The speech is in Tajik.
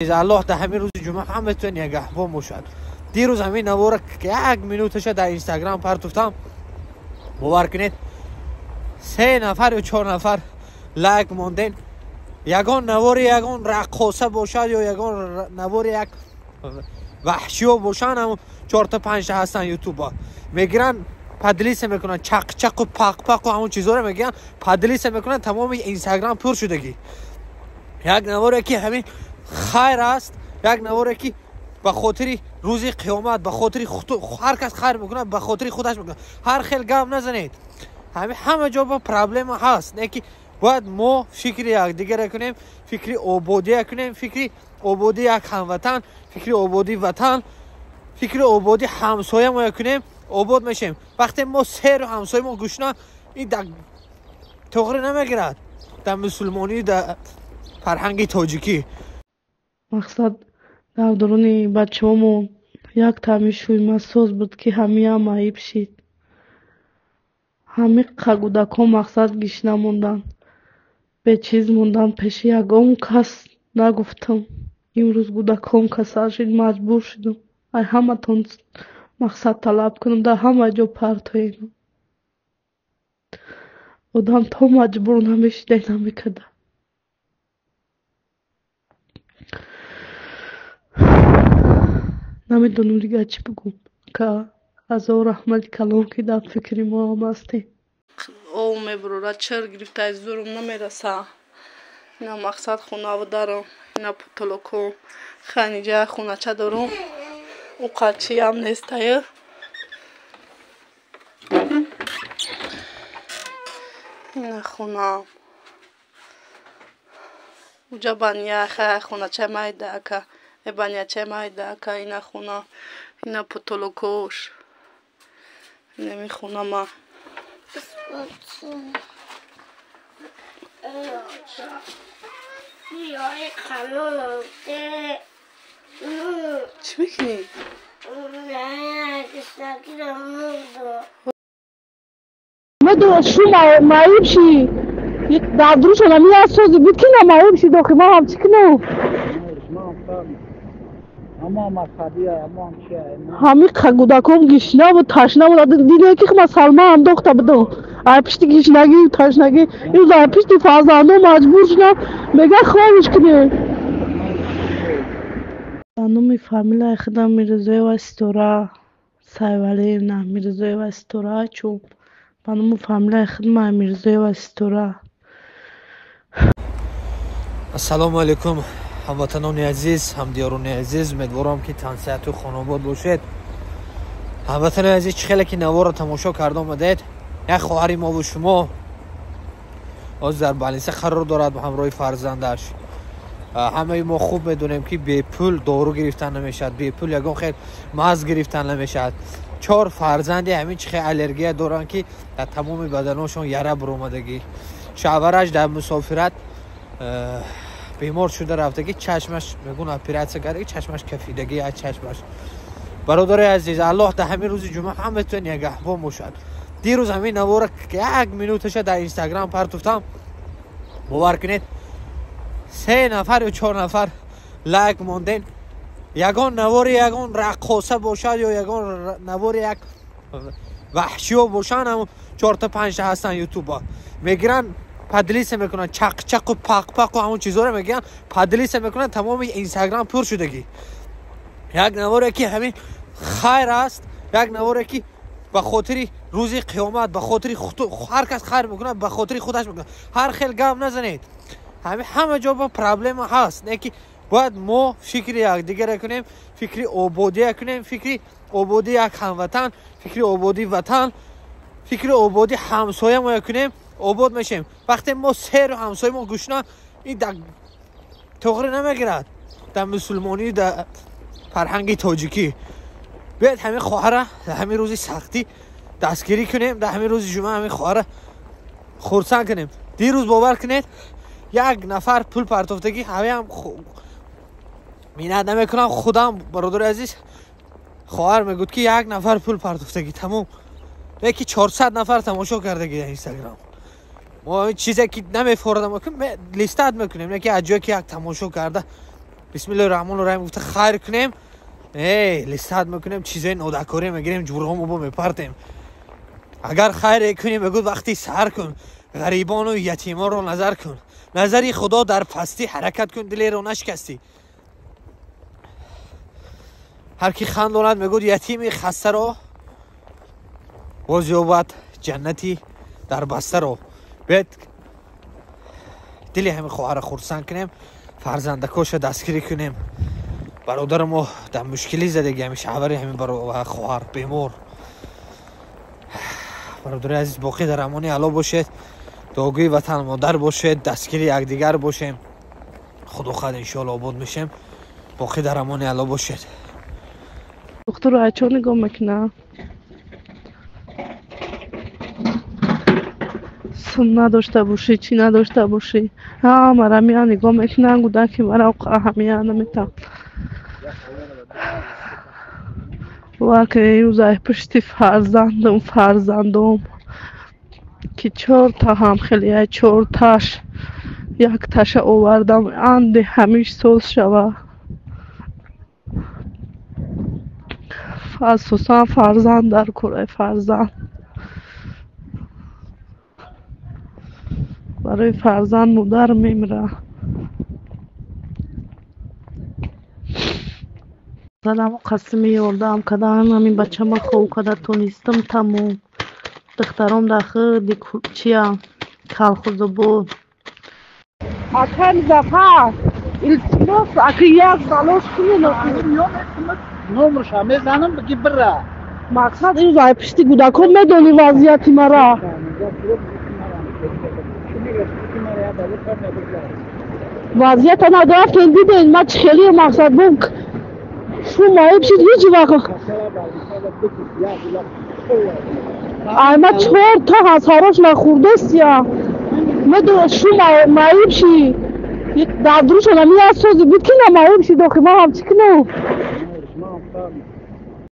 Аллоҳ дар ҳамин рӯзи ҷумъа ҳаматон нигаҳбон бошад. Дирӯз ҳамин навора як минуташа дар Инстаграм партофтам, бовар кунед, се нафар ё чор нафар лайк монден. Ягон навори ягон раққоса бошад ё ягон навори як ваҳшиё бошанд, ҳамн чорта панҷта ҳастанд ютуба мегиранд, поделиться мекунанд, чақчақу пақпақу ҳамон чизоро мегиранд, поделиться мекунанд, тамоми Инстаграм пур шудагӣ. Як наворе ки ҳамин хайр аст, як наворе ки ба хотири рӯзи қиёмат, ба хотири ҳар кас хайр мекунад, ба хотири худаш мекунад. Ҳар хел гап назанед, ҳамин ҳама ҷо ба проблема ҳаст, не ки бояд мо фикри якдигаре кунем, фикри ободия кунем, фикри ободии як ҳамватан, фикри ободии ватан, фикри ободии ҳамсоямоя кунем, обод мешем. Вақте мо серу ҳамсоя мо гушна, ин тоғри намегирад дар мусулмонӣ, дар фарҳанги тоҷикӣ. Мақсад дар дуруни бачаҳомон як таъми шӯймасоз буд, ки ҳамиам маиб шид. Ҳами кӯдакҳо мақсад гишна монданд, бечиз монданд. Пеши ягон кас нагуфтам. Имрӯз кӯдакҳом касал шид, маҷбур шудам ай ҳаматон мақсад талаб кунам, дар ҳама ҷо партоенам. Одам то маҷбур намешида намекарда. Намедонам дигар чӣ бигӯм. Ка ҳазор раҳмати калон, ки дар фикри мо ҳам ҳастем. Ов мебурора, чир гирифта, аз зурум намераса. Ина мақсад хонаву дарам, ина потолоком, ханиҷа хонача дорум, уқачиам нестаю. Ина хонаам. Уҷа баня хонача майда ака, баняча майда ака, ина хона, ина потолокош. Инами хонама. Чӣ мекунӣ? Шу маиб ши, дар дурушон ҳамин як созе буд, ки на маиб шид. Охи ман ҳам чӣ кунам? Ҳами кӯдаком гишнаву ташна буд. Дидем ки ман салма андохта будам ай пишти гишнагӣ, ташнагӣ. Имрӯз ай пишти фарзандо маҷбур шудам, мега хобиш кунем. Ба номи фамилияи худам Мирзоева Ситора Сайвалиевна, Мирзоева Ситора, чун ба номи фамилияи худам Мирзоева Ситора. Ассалому алайкум, ҳамватанони азиз, ҳамдиёрони азиз, умедворам ки тансиҳату хонобод бошед. Ҳамватанони азиз, чӣ хеле ки наворро тамошо карда омадед, як хоҳари мову шумо ҳозир дар балниса қарор дорад ба ҳамроҳи фарзандаш. Ҳамаи мо хуб медонем, ки бепул дору гирифтан намешавад, бепул ягон хел маз гирифтан намешавад. Чор фарзанди ҳамин чӣ хел аллергия доранд, ки дар тамоми баданошон яра буромадагӣ. Шавҳараш дар мусофират бемор шуда рафтагӣ, чашмаш мегӯн оператсия кардаги, чашмаш кафидагӣ аз чашмаш. Бародари азиз, Аллоҳ дар ҳамин рӯзи ҷумъа ҳаматон нигаҳбон бошад. Дирӯз ҳамин навора як минуташа дар Инстаграм партофтам, бовар кунед, се нафар ё чор нафар лайк монден. Ягон навори ягон раққоса бошад ё ягон навори як ваҳшиё бошанд, ҳамн чорта панҷта ҳастанд ютуба мегиранд, поделиться мекунанд, чақчақу пақпақу ҳамон чизоро мегиранд, поделиться мекунанд, тамоми Инстаграм пур шудагӣ. Як наворе ки ҳамин хайр аст, як наворе ки ба хотири рӯзи қиёмат, ба хотири ҳар кас хайр мекунад, ба хотири худаш мекунад. Ҳар хел гап назанед, ҳамин ҳама ҷо ба проблема ҳаст, не ки бояд мо фикри якдигаре кунем, фикри ободия кунем, фикри ободии як ҳамватан, фикри ободии ватан, фикри ободии ҳамсоямоя кунем, обод мешем. Вақте мо серу ҳамсоя мо гушна, ин тоғри намегирад дар мусулмонӣ, дар фарҳанги тоҷикӣ. Биёед ҳамин хоҳара дар ҳамин рӯзи сахтӣ дастгирӣ кунем, дар ҳамин рӯзи ҷумъа ҳамин хоҳара хурсанд кунем. Дирӯз бовар кунед, як нафар пул партофтагӣ, ҳамаам миннат намекунам худам, бародари азиз, хоҳар мегӯд, ки як нафар пул партофтагӣ, тамом, леки 400 нафар тамошо кардагӣ дар Инстаграм. Мо чизе ки намефорадам, листат мекунем, леки аз ҷое ки як тамошо карда Бисмиллоҳи раҳмони раҳим гуфта хайр кунем, эй лисат мекунем, чизои нодакорӣ мегирем, ҷурғомо бо мепартем. Агар хайре кунӣ, мегӯд, вақти саҳар кун, ғарибону ятимонро назар кун, назари худо дар пастӣ ҳаракат кун, дилеро нашикастӣ. Ҳар ки хандонад, мегӯд, ятими хастаро боз ёбад ҷаннати дар бастаро. Биёед дили ҳамин хоҳара хурсанд кунем, фарзандакоша дастгирӣ кунем. Бародари мо дар мушкилӣ задаги, ҳамин шавҳари ҳамин хоҳар бемор. Бародари азиз, боқӣ дар амони Алло бошед, дуогӯи ватан модар бошед, дастгири якдигар бошем. Худо хоҳад, иншоалло обод мешем. Боқӣ дар амони Алло бошед. Духтур айчо нигоҳ мекунад, сум надошта бошӣ, чӣ надошта бошӣ, ҳамара меян нигоҳ мекунанд. Гудаки мара аҳамият наметавон. Ваке имрӯз пушти фарзандам, фарзандом ки чорта ҳам хеле чорташ якташа овардам, анде ҳамиш соз шава. Асосан фарзанд дар кораи фарзанд, барои фарзанд модар мемира. Задамо қасими ёрдам кардам, ҳамин бачама хов када тонистам тамом. Духтаром дар худи чия калхозобод. Акай Музаффар, илтимос, аки як балош кунед. Номерша мезанам, биги бира. Мақсад ин ай пишти гудакон медони вазъияти мара. Вазъията надорафтен, диден, ма чӣ хеле мақсад бум шу маиб шид ҳеҷ вақт. Ай ма чорта ҳазҳарош нахӯрдестия. Медона шу маиб ши. Дар дурушон ами як сози буд ки на маиб шид, охи ман ҳам чӣ кунам?